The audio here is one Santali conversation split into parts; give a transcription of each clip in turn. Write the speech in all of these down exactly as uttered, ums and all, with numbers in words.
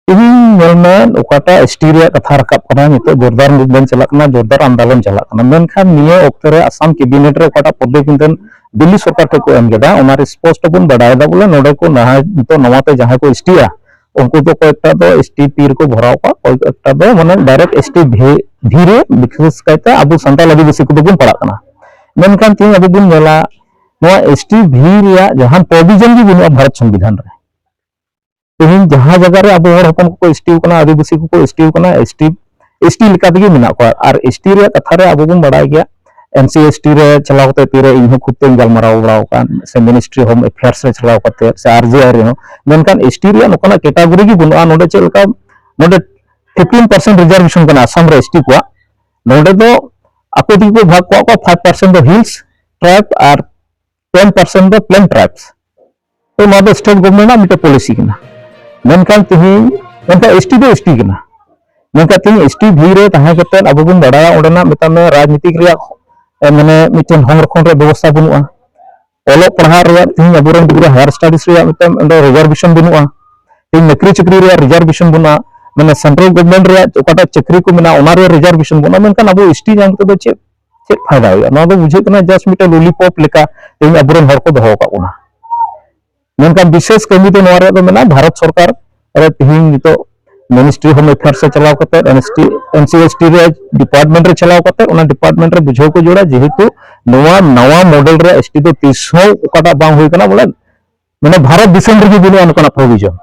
ᱛᱮᱦᱮᱧ ᱧᱮᱞ ᱢᱮ, ᱚᱠᱟᱴᱟᱜ ᱮᱥᱴᱤ ᱨᱮᱭᱟᱜ ᱠᱟᱛᱷᱟ ᱨᱟᱠᱟᱵ ᱠᱟᱱᱟ, ᱱᱤᱛᱚᱜ ᱡᱳᱨᱫᱟᱨ movement ᱪᱟᱞᱟᱜ ᱠᱟᱱᱟ, ᱡᱳᱨᱫᱟᱨ ᱟᱱᱫᱳᱞᱚᱱ ᱪᱟᱞᱟᱜ ᱠᱟᱱᱟ, ᱢᱮᱱᱠᱷᱟᱱ ᱱᱤᱭᱟᱹ ᱚᱠᱛᱮ ᱨᱮ ᱟᱥᱟᱢ cabinet ᱨᱮ ᱚᱠᱟᱴᱟᱜ ᱯᱨᱚᱫᱤᱵᱮᱫᱚᱱ ᱫᱤᱞᱞᱤ ᱥᱚᱨᱠᱟᱨ ᱴᱷᱮᱱ ᱠᱚ ᱮᱢ ᱠᱮᱫᱟ, ᱚᱱᱟ ᱨᱮ ᱥᱯᱚᱥᱴᱚ ᱵᱚᱱ ᱵᱟᱰᱟᱭ ᱮᱫᱟ ᱵᱚᱞᱮ ᱱᱚᱰᱮ ᱠᱚ ᱱᱟᱦᱟᱜ ᱱᱤᱛᱚᱜ ᱱᱟᱣᱟ ᱛᱮ ᱡᱟᱦᱟᱸᱭ ᱠᱚ ᱮᱥᱴᱤᱭᱟ, ᱩᱱᱠᱩ ᱫᱚ ᱠᱚᱭᱮᱠᱴᱟ ᱫᱚ ᱮᱥᱴᱤ ᱯᱤ ᱨᱮᱠᱚ ᱵᱷᱚᱨᱟᱣ ᱠᱚᱣᱟ, ᱠᱚᱭᱮᱠᱴᱟ ᱫᱚ ᱢᱟᱱᱮ direct ᱮᱥᱴᱤ ᱵᱷᱤ ᱨᱮ, ᱵᱤᱥᱮᱥ ᱠᱟᱭᱛᱮ ᱟᱵᱚ ᱥᱟᱱᱛᱟᱲ ᱟᱹᱫᱤᱵᱟᱹᱥᱤ ᱠᱚᱫᱚ ᱵᱚᱱ ᱯᱟᱲᱟᱜ ᱠᱟᱱᱟ᱾ ᱢᱮᱱᱠᱷᱟᱱ ᱛᱮᱦᱮᱧ ᱟᱵᱚ ᱵᱚᱱ ᱧᱮᱞᱟ, ᱱᱚᱣᱟ ᱮᱥᱴᱤ ᱵᱷᱤ ᱨᱮᱭᱟᱜ ᱡᱟᱦᱟᱱ provision ᱜᱮ ᱵᱟᱹᱱᱩᱜᱼᱟ ᱵᱷᱟᱨᱚᱛ ᱥᱚᱝᱵᱤᱫᱷᱟᱱ ᱨᱮ᱾ ᱛᱮᱦᱮᱧ ᱡᱟᱦᱟᱸ ᱡᱟᱭᱜᱟ ᱨᱮ ᱟᱵᱚ ᱦᱚᱲ ᱦᱚᱯᱚᱱ ᱠᱚᱠᱚ ᱮᱥᱴᱤ ᱠᱟᱱᱟ, ᱟᱹᱫᱤᱵᱟᱹᱥᱤ ᱠᱚᱠᱚ ᱮᱥᱴᱤ ᱠᱟᱱᱟ, ᱮᱥᱴᱤ ᱮᱥᱴᱤ ᱞᱮᱠᱟ ᱛᱮᱜᱮ ᱢᱮᱱᱟᱜ ᱠᱚᱣᱟ᱾ ᱟᱨ ᱮᱥᱴᱤ ᱨᱮᱭᱟᱜ ᱠᱟᱛᱷᱟ ᱨᱮ ᱟᱵᱚ ᱵᱚᱱ ᱵᱟᱲᱟᱭ ᱜᱮᱭᱟ, ᱮᱱ ᱥᱤ ᱮᱥ ᱴᱤ ᱨᱮ ᱪᱟᱞᱟᱣ ᱠᱟᱛᱮ ᱛᱤᱨᱮ ᱤᱧ ᱦᱚᱸ ᱠᱷᱩᱫ ᱛᱮᱧ ᱜᱟᱞᱢᱟᱨᱟᱣ ᱵᱟᱲᱟ ᱟᱠᱟᱱ, ᱥᱮ Ministry Home Affairs ᱨᱮ ᱪᱟᱞᱟᱣ ᱠᱟᱛᱮ, ᱥᱮ ᱟᱨ ᱡᱤ ᱟᱭ ᱨᱮᱦᱚᱸ, ᱢᱮᱱᱠᱷᱟᱱ ᱮᱥᱴᱤ ᱨᱮᱭᱟᱜ ᱱᱚᱝᱠᱟᱱᱟᱜ category ᱜᱮ ᱵᱟᱹᱱᱩᱜᱼᱟ᱾ ᱱᱚᱰᱮ ᱪᱮᱫ ᱞᱮᱠᱟ, ᱱᱚᱰᱮ fifteen percent reservation ᱠᱟᱱᱟ ᱟᱥᱟᱢ ᱨᱮ ᱮᱥᱴᱤ ᱠᱚᱣᱟᱜ, ᱱᱚᱰᱮ ᱫᱚ ᱟᱠᱚ ᱛᱮᱜᱮ ᱠᱚ ᱵᱷᱟᱜᱽ ᱠᱚᱣᱟ ᱠᱚ, five percent ᱫᱚ hills tribe ᱟᱨ ten percent ᱫᱚ plain tribes᱾ ᱛᱚ ᱱᱚᱣᱟ ᱫᱚ state government ᱨᱮᱱᱟᱜ ᱢᱤᱫᱴᱮᱱ policy ᱠᱟᱱᱟ᱾ ᱢᱮᱱᱠᱷᱟᱱ ᱛᱮᱦᱮᱧ, ᱢᱮᱱᱠᱷᱟᱱ ᱮᱥᱴᱤ ᱫᱚ ᱮᱥᱴᱤ ᱠᱟᱱᱟ᱾ ᱢᱮᱱᱠᱷᱟᱱ ᱛᱮᱦᱮᱧ ᱮᱥᱴᱤ ᱵᱷᱤ ᱨᱮ ᱛᱟᱦᱮᱸ ᱠᱟᱛᱮᱫ ᱟᱵᱚ ᱵᱚᱱ ᱵᱟᱲᱟᱭᱟ ᱚᱸᱰᱮᱱᱟᱜ ᱢᱤᱫᱴᱟᱝ ᱨᱟᱡᱽᱱᱤᱛᱤᱠ ᱨᱮᱭᱟᱜ, ᱮ, ᱢᱟᱱᱮ ᱢᱤᱫᱴᱮᱱ ᱦᱚᱝᱨᱚᱠᱷᱚᱱ ᱨᱮᱭᱟᱜ ᱵᱮᱵᱚᱥᱛᱷᱟ ᱵᱟᱹᱱᱩᱜᱼᱟ᱾ ᱚᱞᱚᱜ ᱯᱟᱲᱦᱟᱣ ᱨᱮᱭᱟᱜ ᱛᱮᱦᱮᱧ ᱟᱵᱚᱨᱮᱱ ᱜᱤᱫᱽᱨᱟᱹ higher studies ᱨᱮᱭᱟᱜ ᱢᱤᱫᱴᱮᱱ ᱚᱸᱰᱮ reservation ᱵᱟᱹᱱᱩᱜᱼᱟ᱾ ᱛᱮᱦᱮᱧ ᱱᱚᱠᱨᱤ ᱪᱟᱹᱠᱨᱤ ᱨᱮᱭᱟᱜ reservation ᱵᱟᱹᱱᱩᱜᱼᱟ᱾ ᱢᱟᱱᱮ central government ᱨᱮᱭᱟᱜ ᱚᱠᱟᱴᱟᱜ ᱪᱟᱹᱠᱨᱤ ᱠᱚ ᱢᱮᱱᱟᱜᱼᱟ, ᱚᱱᱟ ᱨᱮᱭᱟᱜ reservation ᱵᱟᱹᱱᱩᱜᱼᱟ᱾ ᱢᱮᱱᱠᱷᱟᱱ ᱟᱵᱚ ᱮᱥᱴᱤ ᱧᱟᱢ ᱠᱟᱛᱮ ᱫᱚ ᱪᱮᱫ, ᱪᱮᱫ ᱯᱷᱟᱭᱫᱟ ᱦᱩᱭᱩᱜᱼᱟ? ᱱᱚᱣᱟ ᱫᱚ ᱵᱩᱡᱷᱟᱹᱜ ᱠᱟᱱᱟ just ᱢᱤᱫᱴᱮᱱ lollipop ᱞᱮᱠᱟ ᱛᱮᱦᱮᱧ ᱟᱵᱚᱨᱮᱱ ᱦᱚᱲ ᱠᱚ ᱫᱚᱦᱚ ᱟᱠᱟᱫ ᱵᱚᱱᱟ᱾ ᱢᱮᱱᱠᱷᱟᱱ ᱵᱤᱥᱮᱥ ᱠᱟᱹᱢᱤ ᱫᱚ ᱱᱚᱣᱟ ᱨᱮᱭᱟᱜ ᱫᱚ ᱢᱮᱱᱟᱜᱼᱟ, ᱵᱷᱟᱨᱚᱛ ᱥᱚᱨᱠᱟᱨ ᱨᱮ ᱛᱮᱦᱮᱧ ᱱᱤᱛᱚᱜ Ministry Home Affairs ᱨᱮ ᱪᱟᱞᱟᱣ ᱠᱟᱛᱮ, ᱮᱱ ᱥᱤ ᱮᱥ ᱴᱤ ᱨᱮ department ᱨᱮ ᱪᱟᱞᱟᱣ ᱠᱟᱛᱮ, ᱚᱱᱟ department ᱨᱮ ᱵᱩᱡᱷᱟᱹᱣ ᱠᱚ ᱡᱚᱲᱟ, ᱡᱮᱦᱮᱛᱩ ᱱᱚᱣᱟ ᱱᱟᱣᱟ model ᱨᱮ ᱮᱥᱴᱤ ᱫᱚ ᱛᱤᱥ ᱦᱚᱸ ᱚᱠᱟᱴᱟᱜ ᱵᱟᱝ ᱦᱩᱭ ᱠᱟᱱᱟ ᱵᱚᱞᱮ, ᱢᱟᱱᱮ ᱵᱷᱟᱨᱚᱛ ᱫᱤᱥᱚᱢ ᱨᱮᱜᱮ ᱵᱟᱹᱱᱩᱜᱼᱟ ᱱᱚᱝᱠᱟᱱᱟᱜ provision᱾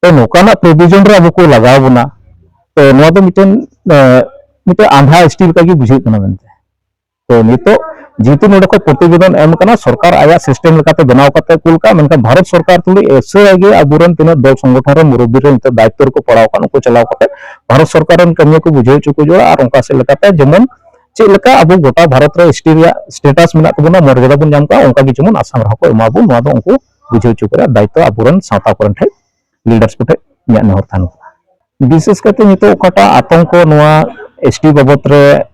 ᱛᱚ ᱱᱚᱝᱠᱟᱱᱟᱜ provision ᱨᱮ ᱟᱵᱚ ᱠᱚ ᱞᱟᱜᱟᱣ ᱵᱚᱱᱟ, ᱛᱚ ᱱᱚᱣᱟ ᱫᱚ ᱢᱤᱫᱴᱮᱱ, ᱮ, ᱢᱤᱫᱴᱮᱱ ᱟᱸᱫᱷᱟ ᱮᱥᱴᱤ ᱞᱮᱠᱟ ᱜᱮ ᱵᱩᱡᱷᱟᱹᱜ ᱠᱟᱱᱟ ᱢᱮᱱᱛᱮ᱾ ᱛᱚ ᱱᱤᱛᱚᱜ ᱡᱮᱦᱮᱛᱩ ᱱᱚᱰᱮ ᱠᱷᱚᱱ ᱯᱨᱚᱛᱤᱵᱮᱫᱚᱱ ᱮᱢ ᱠᱟᱱᱟ, ᱥᱚᱨᱠᱟᱨ ᱟᱭᱟᱜ system ᱞᱮᱠᱟᱛᱮ ᱵᱮᱱᱟᱣ ᱠᱟᱛᱮ ᱠᱩᱞ ᱠᱟᱜᱼᱟ, ᱢᱮᱱᱠᱷᱟᱱ ᱵᱷᱟᱨᱚᱛ ᱥᱚᱨᱠᱟᱨ ᱛᱩᱞᱩᱡ ᱮᱥᱮ ᱜᱮ ᱟᱵᱚᱨᱮᱱ ᱛᱤᱱᱟᱹᱜ ᱫᱚᱞ ᱥᱚᱝᱜᱚᱴᱷᱚᱱ ᱨᱮ ᱢᱩᱨᱚᱵᱵᱤ ᱨᱮ ᱱᱤᱛᱚᱜ ᱫᱟᱭᱤᱛᱛᱚ ᱨᱮᱠᱚ ᱯᱟᱲᱟᱣ ᱟᱠᱟᱱ, ᱩᱱᱠᱩ ᱪᱟᱞᱟᱣ ᱠᱟᱛᱮ ᱵᱷᱟᱨᱚᱛ ᱥᱚᱨᱠᱟᱨ ᱨᱮᱱ ᱠᱟᱹᱢᱤᱭᱟᱹ ᱠᱚ ᱵᱩᱡᱷᱟᱹᱣ ᱦᱚᱪᱚ ᱠᱚ ᱡᱚᱲᱟ᱾ ᱟᱨ ᱚᱱᱠᱟ ᱥᱮᱫ ᱞᱮᱠᱟᱛᱮ ᱡᱮᱢᱚᱱ ᱪᱮᱫ ᱞᱮᱠᱟ ᱟᱵᱚ ᱜᱚᱴᱟ ᱵᱷᱟᱨᱚᱛ ᱨᱮ ᱮᱥᱴᱤ ᱨᱮᱭᱟᱜ status ᱢᱮᱱᱟᱜ ᱛᱟᱵᱚᱱᱟ, ᱢᱚᱨᱡᱟᱫᱟ ᱵᱚᱱ ᱧᱟᱢ ᱠᱟᱜᱼᱟ, ᱚᱱᱠᱟ ᱜᱮ ᱡᱮᱢᱚᱱ ᱟᱥᱟᱢ ᱨᱮᱦᱚᱸ ᱠᱚ ᱮᱢᱟ ᱵᱚᱱ, ᱱᱚᱣᱟ ᱫᱚ ᱩᱱᱠᱩ ᱵᱩᱡᱷᱟᱹᱣ ᱦᱚᱪᱚ ᱠᱚ ᱨᱮᱭᱟᱜ ᱫᱟᱭᱤᱛᱛᱚ ᱟᱵᱚᱨᱮᱱ ᱥᱟᱶᱛᱟ ᱠᱚᱨᱮᱱ ᱴᱷᱮᱱ, leaders ᱠᱚ ᱴᱷᱮᱱ ᱤᱧᱟᱹᱜ ᱱᱮᱦᱚᱨ ᱛᱟᱦᱮᱱ ᱠᱟᱱᱟ᱾ ᱵᱤᱥᱮᱥ ᱠᱟᱛᱮ ᱱᱤᱛᱚᱜ ᱚᱠᱟᱴᱟᱜ ᱟᱛᱚᱝᱠᱚ ᱱᱚᱣᱟ ᱮᱥᱴᱤ ᱵᱟᱵᱚᱛ ᱨᱮ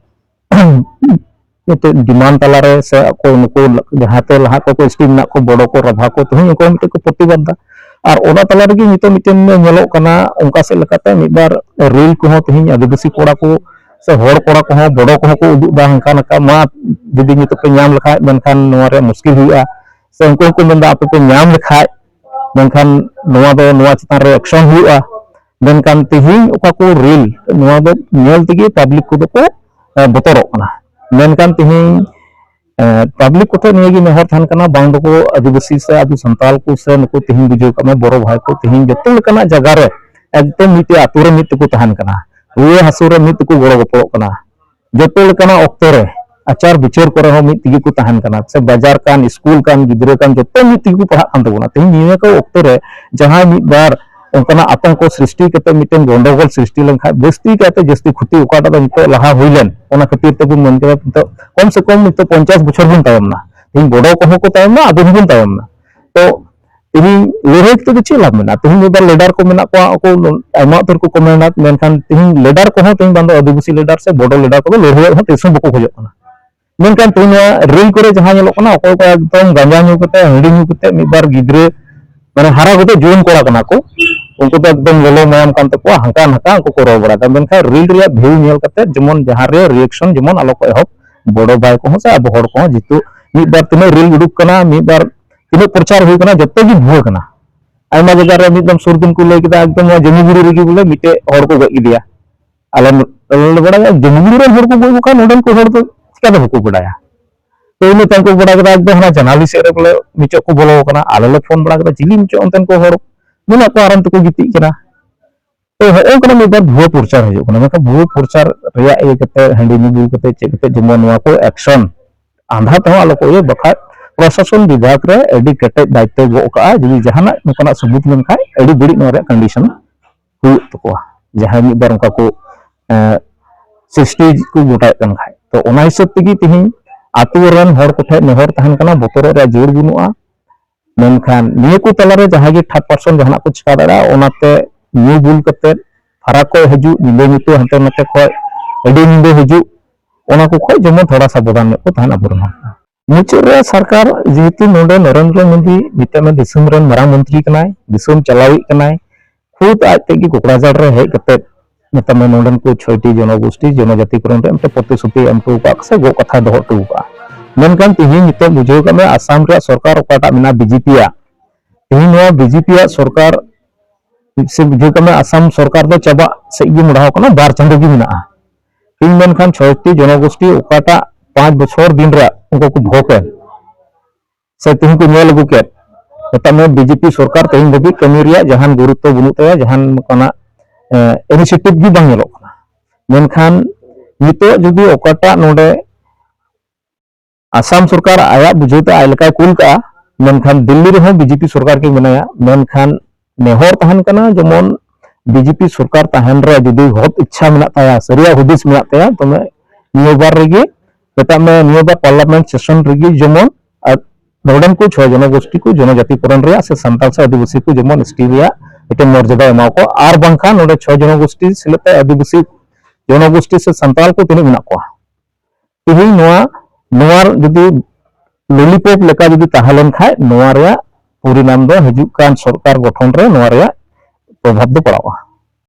ᱱᱤᱛᱚᱜ demand ᱛᱟᱞᱟᱨᱮ ᱥᱮ ᱚᱠᱚᱭ ᱱᱩᱠᱩ ᱡᱟᱦᱟᱸᱛᱮ ᱞᱟᱦᱟ ᱠᱚ ᱮᱥᱴᱤ ᱢᱮᱱᱟᱜ ᱠᱚ, ᱵᱚᱰᱚ ᱠᱚ, ᱨᱟᱵᱷᱟ ᱠᱚ, ᱛᱮᱦᱮᱧ ᱩᱱᱠᱩ ᱦᱚᱸ ᱢᱤᱫᱴᱮᱡ ᱠᱚ ᱯᱨᱚᱛᱤᱵᱟᱫ ᱫᱟ᱾ ᱟᱨ ᱚᱱᱟ ᱛᱟᱞᱟ ᱨᱮᱜᱮ ᱱᱤᱛᱚᱜ ᱢᱤᱫᱴᱮᱱ ᱧᱮᱞᱚᱜ ᱠᱟᱱᱟ, ᱚᱱᱠᱟ ᱥᱮᱫ ᱞᱮᱠᱟᱛᱮ ᱢᱤᱫ ᱵᱟᱨ ᱨᱤᱞ ᱠᱚᱦᱚᱸ ᱛᱮᱦᱮᱧ ᱟᱹᱫᱤᱵᱟᱹᱥᱤ ᱠᱚᱲᱟ ᱠᱚ ᱥᱮ ᱦᱚᱲ ᱠᱚᱲᱟ ᱠᱚᱦᱚᱸ, ᱵᱚᱰᱚ ᱠᱚᱦᱚᱸ ᱠᱚ ᱩᱫᱩᱜ ᱮᱫᱟ ᱦᱟᱱᱠᱟ ᱱᱟᱠᱟ, ᱢᱟ ᱡᱩᱫᱤ ᱱᱤᱛᱚᱜ ᱯᱮ ᱧᱟᱢ ᱞᱮᱠᱷᱟᱡ ᱢᱮᱱᱠᱷᱟᱱ ᱱᱚᱣᱟ ᱨᱮ ᱢᱩᱥᱠᱤᱞ ᱦᱩᱭᱩᱜᱼᱟ, ᱥᱮ ᱩᱱᱠᱩ ᱦᱚᱸᱠᱚ ᱢᱮᱱᱫᱟ ᱟᱯᱮ ᱯᱮ ᱧᱟᱢ ᱞᱮᱠᱷᱟᱡ ᱢᱮᱱᱠᱷᱟᱱ ᱱᱚᱣᱟ ᱫᱚ, ᱱᱚᱣᱟ ᱪᱮᱛᱟᱱ ᱨᱮ ᱮᱠᱥᱚᱱ ᱦᱩᱭᱩᱜᱼᱟ᱾ ᱢᱮᱱᱠᱷᱟᱱ ᱛᱮᱦᱮᱧ ᱚᱠᱟ ᱠᱚ ᱨᱤᱞ, ᱱᱚᱣᱟ ᱫᱚ ᱧᱮᱞ ᱛᱮᱜᱮ ᱯᱟᱵᱽᱞᱤᱠ ᱠᱚᱫᱚ ᱠᱚ, ᱮ, ᱵᱚᱛᱚᱨᱚᱜ ᱠᱟᱱᱟ᱾ ᱢᱮᱱᱠᱷᱟᱱ ᱛᱮᱦᱮᱧ, ᱮ, ᱯᱟᱵᱽᱞᱤᱠ ᱠᱚᱴᱷᱮᱱ ᱱᱤᱭᱟᱹ ᱜᱮ ᱱᱮᱦᱚᱨ ᱛᱟᱦᱮᱱ ᱠᱟᱱᱟ, ᱵᱟᱝ ᱫᱚᱠᱚ ᱟᱹᱫᱤᱵᱟᱹᱥᱤ ᱥᱮ ᱟᱵᱚ ᱥᱟᱱᱛᱟᱲ ᱠᱚ ᱥᱮ ᱱᱩᱠᱩ, ᱛᱮᱦᱮᱧ ᱵᱩᱡᱷᱟᱹᱣ ᱠᱟᱜ ᱢᱮ, ᱵᱚᱲᱚ ᱵᱷᱟᱭ ᱠᱚ ᱛᱮᱦᱮᱧ ᱡᱚᱛᱚ ᱞᱮᱠᱟᱱᱟᱜ ᱡᱟᱭᱜᱟ ᱨᱮ ᱮᱠᱫᱚᱢ ᱢᱤᱫᱴᱮᱡ ᱟᱛᱳ ᱨᱮ ᱢᱤᱫ ᱛᱮᱠᱚ ᱛᱟᱦᱮᱱ ᱠᱟᱱᱟ, ᱨᱩᱣᱟᱹ ᱦᱟᱹᱥᱩ ᱨᱮ ᱢᱤᱫ ᱛᱮᱠᱚ ᱜᱚᱲᱚ ᱜᱚᱯᱚᱲᱚᱜ ᱠᱟᱱᱟ, ᱡᱚᱛᱚ ᱞᱮᱠᱟᱱᱟᱜ ᱚᱠᱛᱚ ᱨᱮ ᱟᱪᱟᱨ ᱵᱤᱪᱟᱹᱨ ᱠᱚᱨᱮ ᱦᱚᱸ ᱢᱤᱫ ᱛᱮᱜᱮ ᱠᱚ ᱛᱟᱦᱮᱱ ᱠᱟᱱᱟ, ᱥᱮ ᱵᱟᱡᱟᱨ ᱠᱟᱱ, ᱥᱠᱩᱞ ᱠᱟᱱ, ᱜᱤᱫᱽᱨᱟᱹ ᱠᱟᱱ, ᱡᱚᱛᱚ ᱢᱤᱫ ᱛᱮᱜᱮ ᱠᱚ ᱯᱟᱲᱦᱟᱜ ᱠᱟᱱ ᱛᱟᱵᱚᱱᱟ᱾ ᱛᱮᱦᱮᱧ ᱱᱤᱭᱟᱹ ᱠᱚ ᱚᱠᱛᱚ ᱨᱮ ᱡᱟᱦᱟᱸᱭ ᱢᱤᱫ ᱵᱟᱨ ᱚᱱᱠᱟᱱᱟᱜ ᱟᱛᱚᱝᱠᱚ ᱥᱨᱤᱥᱴᱤ ᱠᱟᱛᱮ ᱢᱤᱫᱴᱮᱱ ᱜᱚᱱᱰᱚᱜᱳᱞ ᱥᱨᱤᱥᱴᱤ ᱞᱮᱱᱠᱷᱟᱱ, ᱡᱟᱹᱥᱛᱤ ᱠᱟᱭᱛᱮ ᱡᱟᱹᱥᱛᱤ ᱠᱷᱚᱛᱤ ᱚᱠᱟᱴᱟᱜ ᱫᱚ ᱱᱤᱛᱚᱜ ᱞᱟᱦᱟ ᱦᱩᱭ ᱞᱮᱱ, ᱚᱱᱟ ᱠᱷᱟᱹᱛᱤᱨ ᱛᱮᱵᱚᱱ ᱢᱮᱱ ᱠᱮᱫᱟ ᱱᱤᱛᱚᱜ ᱠᱚᱢ ᱥᱮ ᱠᱚᱢ ᱱᱤᱛᱚᱜ ᱯᱚᱧᱪᱟᱥ ᱵᱚᱪᱷᱚᱨ ᱵᱚᱱ ᱛᱟᱭᱚᱢ ᱮᱱᱟ᱾ ᱛᱮᱦᱮᱧ ᱵᱚᱰᱚ ᱠᱚᱦᱚᱸ ᱠᱚ ᱛᱟᱭᱚᱢ ᱮᱱᱟ, ᱟᱵᱚ ᱦᱚᱸᱵᱚᱱ ᱛᱟᱭᱚᱢ ᱮᱱᱟ᱾ ᱛᱚ ᱛᱮᱦᱮᱧ ᱞᱟᱹᱲᱦᱟᱹᱭ ᱠᱟᱛᱮ ᱫᱚ ᱪᱮᱫ ᱞᱟᱵᱷ ᱢᱮᱱᱟᱜᱼᱟ? ᱛᱮᱦᱮᱧ ᱢᱤᱫ ᱵᱟᱨ ᱞᱤᱰᱟᱨ ᱠᱚ ᱢᱮᱱᱟᱜ ᱠᱚᱣᱟ, ᱩᱱᱠᱩ ᱟᱭᱢᱟ ᱩᱛᱟᱹᱨ ᱠᱚ ᱠᱚᱢᱮᱱᱴ, ᱢᱮᱱᱠᱷᱟᱱ ᱛᱮᱦᱮᱧ ᱞᱤᱰᱟᱨ ᱠᱚᱦᱚᱸ, ᱛᱮᱦᱮᱧ ᱵᱟᱝ ᱫᱚ ᱟᱹᱫᱤᱵᱟᱹᱥᱤ ᱞᱤᱰᱟᱨ ᱥᱮ ᱵᱚᱰᱚ ᱞᱤᱰᱟᱨ ᱠᱚᱫᱚ ᱞᱟᱹᱲᱦᱟᱹᱭ ᱦᱚᱸ ᱛᱤᱥ ᱦᱚᱸ ᱵᱟᱠᱚ ᱠᱷᱚᱡᱚᱜ ᱠᱟᱱᱟ᱾ ᱢᱮᱱᱠᱷᱟᱱ ᱛᱮᱦᱮᱧ ᱱᱚᱣᱟ ᱨᱤᱞ ᱠᱚᱨᱮ ᱡᱟᱦᱟᱸ ᱧᱮᱞᱚᱜ ᱠᱟᱱᱟ, ᱚᱠᱚᱭ ᱠᱚ ᱮᱠᱫᱚᱢ ᱜᱟᱸᱡᱟ ᱧᱩ ᱠᱟᱛᱮ, ᱦᱟᱺᱰᱤ ᱧᱩ ᱠᱟᱛᱮ, ᱢᱤᱫ ᱵᱟᱨ ᱜᱤᱫᱽᱨᱟᱹ, ᱢᱟᱱᱮ ᱦᱟᱨᱟ ᱠᱟᱛᱮ ᱡᱩᱣᱟᱹᱱ ᱠᱚᱲᱟ ᱠᱟᱱᱟ ᱠᱚ, ᱩᱱᱠᱩ ᱫᱚ ᱮᱠᱫᱚᱢ ᱞᱚᱞᱚ ᱢᱟᱭᱟᱢ ᱠᱟᱱ ᱛᱟᱠᱚᱣᱟ, ᱦᱟᱱᱠᱟ ᱱᱟᱠᱟ ᱩᱱᱠᱩ ᱠᱚ ᱨᱚᱲ ᱵᱟᱲᱟᱭᱮᱫᱟ᱾ ᱢᱮᱱᱠᱷᱟᱱ ᱨᱤᱞ ᱨᱮᱭᱟᱜ ᱵᱷᱤᱭᱩ ᱧᱮᱞ ᱠᱟᱛᱮ ᱡᱮᱢᱚᱱ ᱡᱟᱦᱟᱸ ᱨᱮ ᱨᱤᱭᱮᱠᱥᱚᱱ ᱡᱮᱢᱚᱱ ᱟᱞᱚ ᱠᱚ ᱮᱦᱚᱵ, ᱵᱚᱰᱚ ᱵᱷᱟᱭ ᱠᱚᱦᱚᱸ ᱥᱮ ᱟᱵᱚ ᱦᱚᱲ ᱠᱚᱦᱚᱸ, ᱡᱮᱦᱮᱛᱩ ᱢᱤᱫ ᱵᱟᱨ ᱛᱤᱱᱟᱹᱜ ᱨᱤᱞ ᱩᱰᱩᱠ ᱠᱟᱱᱟ, ᱢᱤᱫ ᱵᱟᱨ ᱛᱤᱱᱟᱹᱜ ᱯᱨᱚᱪᱟᱨ ᱦᱩᱭ ᱠᱟᱱᱟ, ᱡᱚᱛᱚ ᱜᱮ ᱵᱷᱩᱣᱟᱹ ᱠᱟᱱᱟ᱾ ᱟᱭᱢᱟ ᱡᱟᱭᱜᱟ ᱨᱮ ᱢᱤᱫ ᱫᱚᱢ ᱥᱩᱨ ᱫᱤᱱ ᱠᱚ ᱞᱟᱹᱭ ᱠᱮᱫᱟ, ᱮᱠᱫᱚᱢ ᱱᱚᱣᱟ ᱡᱟᱹᱢᱩᱜᱩᱲᱤ ᱨᱮᱜᱮ ᱵᱚᱞᱮ ᱢᱤᱫᱴᱮᱡ ᱦᱚᱲ ᱠᱚ ᱜᱚᱡ ᱠᱮᱫᱮᱭᱟ᱾ ᱟᱞᱮ, ᱟᱞᱮ ᱞᱮ ᱵᱟᱲᱟᱭᱟ, ᱡᱟᱹᱢᱩᱜᱩᱲᱤ ᱨᱮᱱ ᱦᱚᱲ ᱠᱚ ᱜᱚᱡ ᱠᱚ ᱠᱷᱟᱱ ᱱᱚᱰᱮᱱ ᱠᱚ ᱦᱚᱲ ᱫᱚ ᱪᱤᱠᱟᱹᱛᱮ ᱵᱟᱠᱚ ᱵᱟᱰᱟᱭᱟ? ᱛᱚ ᱤᱱᱟᱹ ᱛᱟᱭᱚᱢ ᱠᱚ ᱵᱟᱲᱟᱭ ᱠᱮᱫᱟ, ᱮᱠᱫᱚᱢ ᱦᱟᱱᱟ ᱡᱟᱱᱟᱞᱤ ᱥᱮᱫ ᱨᱮ ᱵᱚᱞᱮ ᱢᱤᱪᱚᱜ ᱠᱚ ᱵᱚᱞᱚ ᱟᱠᱟᱱᱟ᱾ ᱟᱞᱮ ᱞᱮ ᱯᱷᱳᱱ ᱵᱟᱲᱟ ᱠᱮᱫᱟ, ᱪᱤᱞᱤ ᱢᱤᱪᱚᱜ ᱚᱱᱛᱮᱱ ᱠᱚ ᱦᱚᱲ ᱢᱮᱱᱟᱜ ᱠᱚᱣᱟ, ᱟᱨᱟᱢ ᱛᱮᱠᱚ ᱜᱤᱛᱤᱡ ᱠᱟᱱᱟ᱾ ᱛᱚ ᱦᱚᱸᱜᱼᱚ ᱱᱚᱝᱠᱟᱱᱟᱜ ᱢᱤᱫ ᱵᱟᱨ ᱵᱷᱩᱣᱟᱹ ᱯᱨᱚᱪᱟᱨ ᱦᱤᱡᱩᱜ ᱠᱟᱱᱟ᱾ ᱢᱮᱱᱠᱷᱟᱱ ᱵᱷᱩᱣᱟᱹ ᱯᱨᱚᱪᱟᱨ ᱨᱮᱭᱟᱜ ᱤᱭᱟᱹ ᱠᱟᱛᱮ, ᱦᱟᱺᱰᱤ ᱧᱩ ᱵᱩᱞ ᱠᱟᱛᱮ, ᱪᱮᱫ ᱠᱟᱛᱮ, ᱡᱮᱢᱚᱱ ᱱᱚᱣᱟ ᱠᱚ ᱮᱠᱥᱚᱱ ᱟᱸᱫᱷᱟ ᱛᱮᱦᱚᱸ ᱟᱞᱚ ᱠᱚ ᱤᱭᱟᱹ, ᱵᱟᱠᱷᱟᱡ ᱯᱨᱚᱥᱟᱥᱚᱱ ᱵᱤᱵᱷᱟᱜᱽ ᱨᱮ ᱟᱹᱰᱤ ᱠᱮᱴᱮᱡ ᱫᱟᱭᱤᱛᱛᱚ ᱜᱚᱜ ᱠᱟᱜᱼᱟ᱾ ᱡᱩᱫᱤ ᱡᱟᱦᱟᱱᱟᱜ ᱱᱚᱝᱠᱟᱱᱟᱜ ᱥᱟᱹᱵᱩᱛ ᱞᱮᱱᱠᱷᱟᱱ, ᱟᱹᱰᱤ ᱵᱟᱹᱲᱤᱡ ᱱᱚᱣᱟ ᱨᱮᱭᱟᱜ ᱠᱚᱱᱰᱤᱥᱚᱱ ᱦᱩᱭᱩᱜ ᱛᱟᱠᱚᱣᱟ᱾ ᱡᱟᱦᱟᱸᱭ ᱢᱤᱫ ᱵᱟᱨ ᱚᱱᱠᱟ ᱠᱚ, ᱮᱸ, ᱥᱨᱤᱥᱴᱤ ᱠᱚ ᱜᱚᱴᱟᱭᱮᱫ ᱠᱟᱱ ᱠᱷᱟᱡ, ᱛᱚ ᱚᱱᱟ ᱦᱤᱥᱟᱹᱵ ᱛᱮᱜᱮ ᱛᱮᱦᱮᱧ ᱟᱛᱳ ᱨᱮᱱ ᱦᱚᱲ ᱠᱚᱴᱷᱮᱱ ᱱᱮᱦᱚᱨ ᱛᱟᱦᱮᱱ ᱠᱟᱱᱟ, ᱵᱚᱛᱚᱨᱚᱜ ᱨᱮᱭᱟᱜ ᱡᱟᱹᱨᱩᱲ ᱵᱟᱹᱱᱩᱜᱼᱟ᱾ ᱢᱮᱱᱠᱷᱟᱱ ᱱᱤᱭᱟᱹ ᱠᱚ ᱛᱟᱞᱟᱨᱮ ᱡᱟᱦᱟᱸᱭ ᱜᱮ ᱛᱷᱟᱨᱰ ᱯᱟᱨᱥᱚᱱ ᱡᱟᱦᱟᱱᱟᱜ ᱠᱚ ᱪᱤᱠᱟ ᱫᱟᱲᱮᱭᱟᱜᱼᱟ, ᱚᱱᱟᱛᱮ ᱧᱩ ᱵᱩᱞ ᱠᱟᱛᱮ ᱯᱷᱟᱨᱟᱠ ᱠᱷᱚᱡ ᱦᱤᱡᱩᱜ, ᱧᱤᱫᱟᱹ ᱧᱩᱛᱟᱹ ᱦᱟᱱᱛᱮ ᱱᱟᱛᱮ ᱠᱷᱚᱡ ᱟᱹᱰᱤ ᱧᱤᱫᱟᱹ ᱦᱤᱡᱩᱜ, ᱚᱱᱟ ᱠᱚ ᱠᱷᱚᱡ ᱡᱮᱢᱚᱱ ᱛᱷᱚᱲᱟ ᱥᱟᱵᱚᱫᱷᱟᱱ ᱧᱚᱜ ᱠᱚ ᱛᱟᱦᱮᱱ ᱟᱵᱚᱨᱮᱱ ᱦᱚᱲ᱾ ᱢᱩᱪᱟᱹᱫ ᱨᱮ ᱥᱚᱨᱠᱟᱨ, ᱡᱮᱦᱮᱛᱩ ᱱᱚᱰᱮ ᱱᱚᱨᱮᱱᱫᱨᱚ ᱢᱳᱫᱤ ᱢᱤᱫᱴᱟᱝ ᱫᱤᱥᱚᱢ ᱨᱮᱱ ᱢᱟᱨᱟᱝ ᱢᱚᱱᱛᱨᱤ ᱠᱟᱱᱟᱭ, ᱫᱤᱥᱚᱢ ᱪᱟᱞᱟᱣᱤᱡ ᱠᱟᱱᱟᱭ, ᱠᱷᱩᱫ ᱟᱡ ᱛᱮᱜᱮ ᱠᱚᱠᱲᱟᱡᱟᱲ ᱨᱮ ᱦᱮᱡ ᱠᱟᱛᱮ ᱢᱮᱛᱟᱢ ᱢᱮ ᱱᱚᱰᱮᱱ ᱠᱚ ᱪᱷᱚᱭᱴᱤ ᱡᱚᱱᱚᱜᱳᱥᱴᱤ ᱡᱚᱱᱚᱡᱟᱛᱤ ᱠᱚᱨᱮᱱ ᱨᱮ ᱢᱤᱫᱴᱮᱱ ᱯᱨᱚᱛᱤᱥᱨᱩᱛᱤ ᱮᱢ ᱦᱚᱴᱚ ᱟᱠᱟᱫ ᱥᱮ ᱜᱚᱜ ᱠᱟᱛᱷᱟ ᱫᱚᱦᱚ ᱦᱚᱴᱚ ᱟᱠᱟᱫᱼᱟ᱾ ᱢᱮᱱᱠᱷᱟᱱ ᱛᱮᱦᱮᱧ ᱱᱤᱛᱚᱜ ᱵᱩᱡᱷᱟᱹᱣ ᱠᱟᱜ ᱢᱮ, ᱟᱥᱟᱢ ᱨᱮᱭᱟᱜ ᱥᱚᱨᱠᱟᱨ ᱚᱠᱟᱴᱟᱜ ᱢᱮᱱᱟᱜᱼᱟ ᱵᱤᱡᱮᱯᱤ ᱟᱜ, ᱛᱮᱦᱮᱧ ᱱᱚᱣᱟ ᱵᱤᱡᱮᱯᱤ ᱟᱜ ᱥᱚᱨᱠᱟᱨ ᱥᱮ ᱵᱩᱡᱷᱟᱹᱣ ᱠᱟᱜ ᱢᱮ, ᱟᱥᱟᱢ ᱥᱚᱨᱠᱟᱨ ᱫᱚ ᱪᱟᱵᱟᱜ ᱥᱮᱫ ᱜᱮ ᱢᱚᱦᱰᱟᱣ ᱠᱟᱱᱟ, ᱵᱟᱨ ᱪᱟᱸᱫᱳ ᱜᱮ ᱢᱮᱱᱟᱜᱼᱟ᱾ ᱛᱮᱦᱮᱧ ᱢᱮᱱᱠᱷᱟᱱ ᱪᱷᱚᱭᱴᱤ ᱡᱚᱱᱚᱜᱳᱥᱴᱤ ᱚᱠᱟᱴᱟᱜ ᱯᱟᱸᱪ ᱵᱚᱪᱷᱚᱨ ᱫᱤᱱ ᱨᱮ ᱩᱱᱠᱩ ᱠᱚ ᱵᱷᱳᱴ ᱮᱱ ᱥᱮ ᱛᱮᱦᱮᱧ ᱠᱚ ᱧᱮᱞ ᱟᱹᱜᱩ ᱠᱮᱫ, ᱢᱮᱛᱟᱜ ᱢᱮ ᱵᱤᱡᱮᱯᱤ ᱥᱚᱨᱠᱟᱨ ᱛᱮᱦᱮᱧ ᱫᱷᱟᱹᱵᱤᱡ ᱠᱟᱹᱢᱤ ᱨᱮᱭᱟᱜ ᱡᱟᱦᱟᱱ ᱜᱩᱨᱩᱛᱛᱚ ᱵᱟᱹᱱᱩᱜ ᱛᱟᱭᱟ, ᱡᱟᱦᱟᱱ ᱚᱱᱠᱟᱱᱟᱜ ᱤᱱᱤᱥᱤᱭᱮᱴᱤᱵᱷ ᱜᱮ ᱵᱟᱝ ᱧᱮᱞᱚᱜ ᱠᱟᱱᱟ᱾ ᱢᱮᱱᱠᱷᱟᱱ ᱱᱤᱛᱚᱜ ᱡᱩᱫᱤ ᱚᱠᱟᱴᱟᱜ ᱱᱚᱰᱮ ᱟᱥᱟᱢ ᱥᱚᱨᱠᱟᱨ ᱟᱭᱟᱜ ᱵᱩᱡᱷᱟᱹᱣ ᱛᱮ ᱟᱡ ᱞᱮᱠᱟᱭ ᱠᱩᱞ ᱠᱟᱜᱼᱟ, ᱢᱮᱱᱠᱷᱟᱱ ᱫᱤᱞᱞᱤ ᱨᱮᱦᱚᱸ ᱵᱤᱡᱮᱯᱤ ᱥᱚᱨᱠᱟᱨ ᱜᱮ ᱢᱮᱱᱟᱭᱟ᱾ ᱢᱮᱱᱠᱷᱟᱱ ᱱᱮᱦᱚᱨ ᱛᱟᱦᱮᱱ ᱠᱟᱱᱟ, ᱡᱮᱢᱚᱱ ᱵᱤᱡᱮᱯᱤ ᱥᱚᱨᱠᱟᱨ ᱛᱟᱦᱮᱱ ᱨᱮ ᱡᱩᱫᱤ ᱦᱚᱫ ᱤᱪᱪᱷᱟ ᱢᱮᱱᱟᱜ ᱛᱟᱭᱟ, ᱥᱟᱹᱨᱤᱭᱟᱜ ᱦᱩᱫᱤᱥ ᱢᱮᱱᱟᱜ ᱛᱟᱭᱟ, ᱛᱚᱵᱮ ᱱᱤᱭᱟᱹ ᱵᱟᱨ ᱨᱮᱜᱮ, ᱢᱮᱛᱟᱜ ᱢᱮ ᱱᱤᱭᱟᱹ ᱵᱟᱨ ᱯᱟᱨᱞᱟᱢᱮᱱᱴ ᱥᱮᱥᱚᱱ ᱨᱮᱜᱮ ᱡᱮᱢᱚᱱ ᱟᱨ ᱱᱚᱰᱮᱱ ᱠᱚ ᱪᱷᱚ ᱡᱚᱱᱚᱜᱳᱥᱴᱤ ᱠᱚ ᱡᱚᱱᱚᱡᱟᱛᱤ ᱯᱚᱨᱚᱱ ᱨᱮᱭᱟᱜ ᱥᱮ ᱥᱟᱱᱛᱟᱲ ᱥᱮ ᱟᱹᱫᱤᱵᱟᱹᱥᱤ ᱠᱚ ᱡᱮᱢᱚᱱ ᱮᱥᱴᱤ ᱨᱮᱭᱟᱜ ᱢᱤᱫᱴᱮᱱ ᱢᱚᱨᱡᱟᱫᱟ ᱮᱢᱟ ᱠᱚ, ᱟᱨ ᱵᱟᱝᱠᱷᱟᱱ ᱱᱚᱰᱮ ᱪᱷᱚ ᱡᱚᱱᱚᱜᱳᱥᱴᱤ ᱥᱮᱞᱮᱫ ᱛᱮ ᱟᱹᱫᱤᱵᱟᱹᱥᱤ ᱡᱚᱱᱚᱜᱳᱥᱴᱤ ᱥᱮ ᱥᱟᱱᱛᱟᱲ ᱠᱚ ᱛᱤᱱᱟᱹᱜ ᱢᱮᱱᱟᱜ ᱠᱚᱣᱟ᱾ ᱛᱮᱦᱮᱧ ᱱᱚᱣᱟ, ᱱᱚᱣᱟ ᱡᱩᱫᱤ ᱞᱚᱞᱤᱯᱚᱯ ᱞᱮᱠᱟ ᱡᱩᱫᱤ ᱛᱟᱦᱮᱸ ᱞᱮᱱ ᱠᱷᱟᱡ, ᱱᱚᱣᱟ ᱨᱮᱭᱟᱜ ᱯᱚᱨᱤᱱᱟᱢ ᱫᱚ ᱦᱤᱡᱩᱜ ᱠᱟᱱ ᱥᱚᱨᱠᱟᱨ ᱜᱚᱴᱷᱚᱱ ᱨᱮ ᱱᱚᱣᱟ ᱨᱮᱭᱟᱜ ᱯᱨᱚᱵᱷᱟᱵᱽ ᱫᱚ ᱯᱟᱲᱟᱜᱼᱟ᱾